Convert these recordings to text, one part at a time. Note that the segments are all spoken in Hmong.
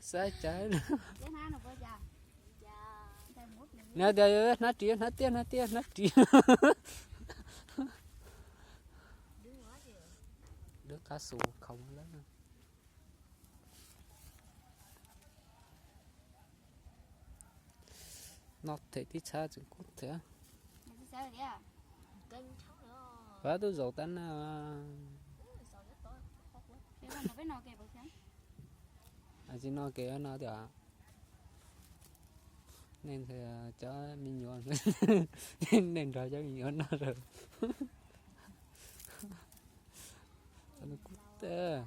Xav cas nws tias hnab ris, hnab tiaj, hnab tiaj, hnab ris. Dawb qab xus khau lawm. Noj them tib txhab tseem kub thiab. Pab tub zaum tab na. Tsis noj kev no tias nej cov me nyuam, nej nrog cov me nyuam noj lawm. Kub tag.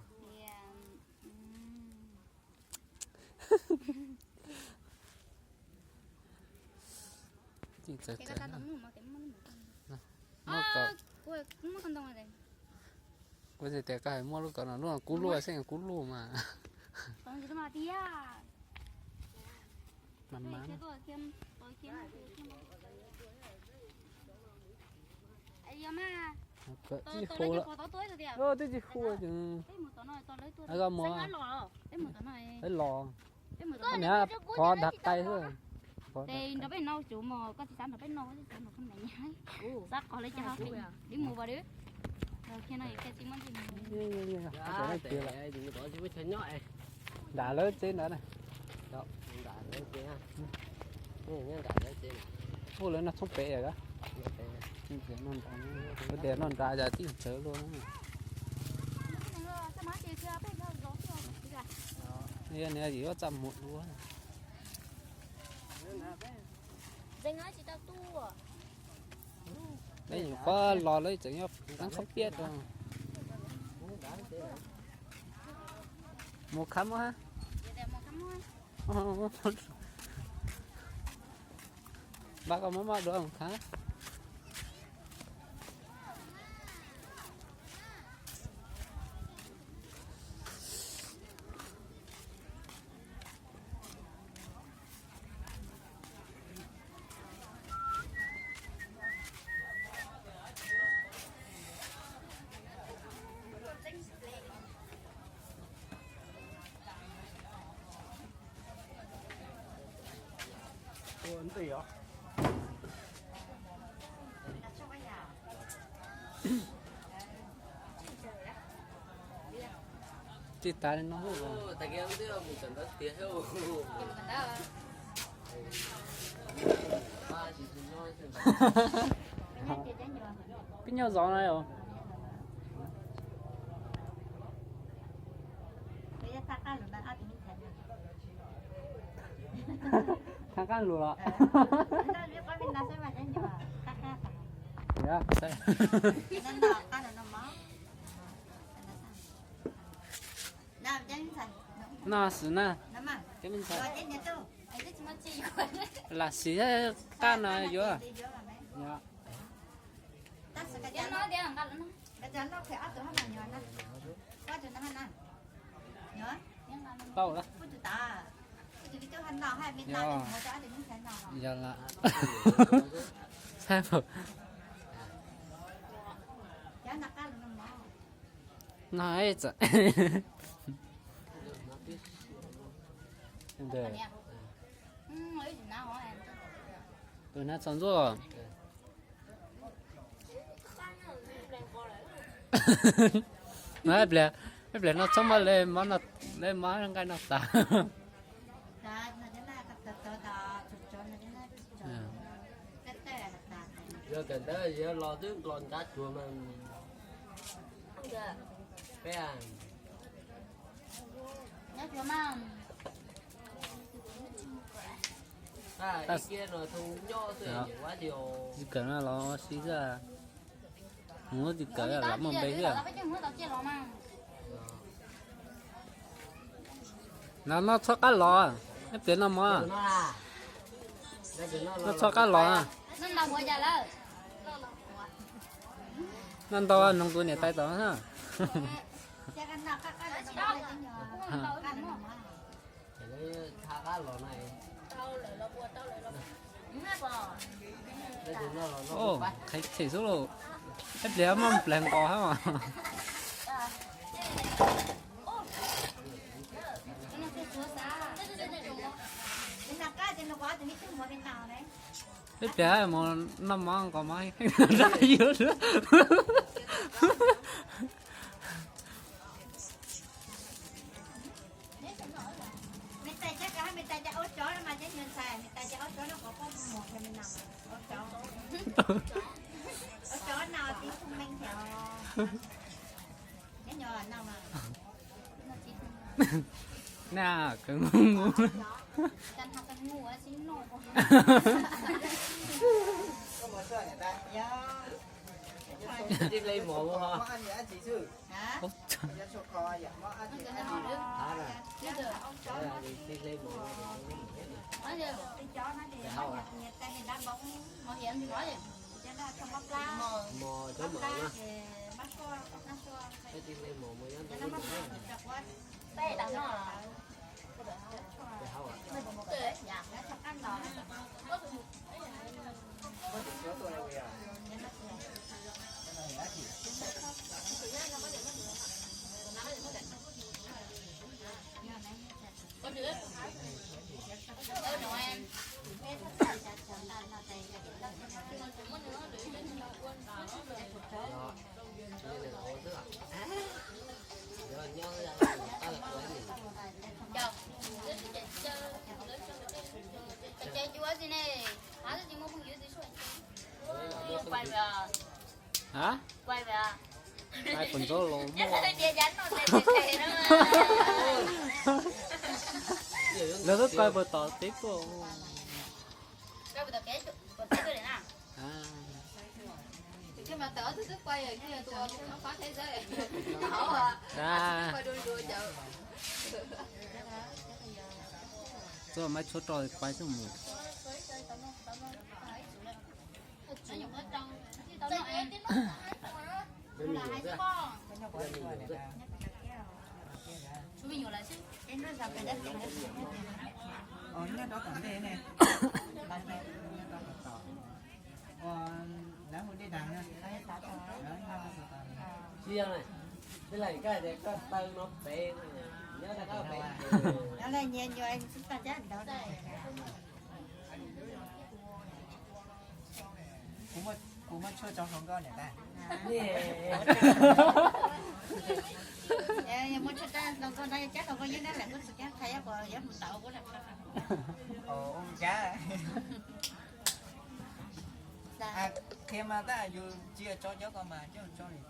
Kuv tias koj hais muaj lub kawm no, lub no kub luaj xwb, kub luaj mas. Mas mas. Twb tsis hu lawm, twb tsis hu. Koj mus, los, niam, qhov dag qai xwb. Nram lawv tsev ntawd na. Hu lawv noj tshoob pem os. Tias noj nrad, tias noj nrad yog tib ntxawv luaj. Yog niag yuav txaj muag dua. Peb nyuam qhuav los lawv tseem nyob teeb qhob piab rau. Mus khab muab. Npaj koj maj maj dua mus khab. Tsis tas li no. Peb nyob zov no os. Thaj qab lus los. No xwb na. Lam sim qab no yuav. Tau lawm. Yog lawm. Saib mas. No txawm. Tus hnav txog ntxuaj. No ib pliag, ib pliag no txhob muab lawv mov nqaij no tas. Yog kawm ntawv yog los twb los nrad tsuag mas. Peb a. Ib kiag no nyob xwb ua li. Tsis kawm no los si xwb. Mus tsis kawm los muaj npe xwb. No noj txhob qab los, ib pliag noj mov. Noj txhob qab los. Noj ntau noog tus niam tais tom na. Qheb them xwb lauj. Ib pliag muab pleev nqos hab. Ib pliag mus noj mov nqos mov rau yus. Na, kawg ngu. Ha? Pais pem ntxov los muaj. Lawv twb pais puas tom teb tuaj. Tuaj mas tshuab rau pais xwb mus. Nyob rau tom ntej ne. Ua, lawv hu dej dags na. Tsis yog, tij laug, koj hais tias koj taw no pem, nyob rau koj pem. Kuv muaj tshuaj tso hauv nkauj niam tais. Qhia mas tab yus tsis tso cov ko mas coj tso li.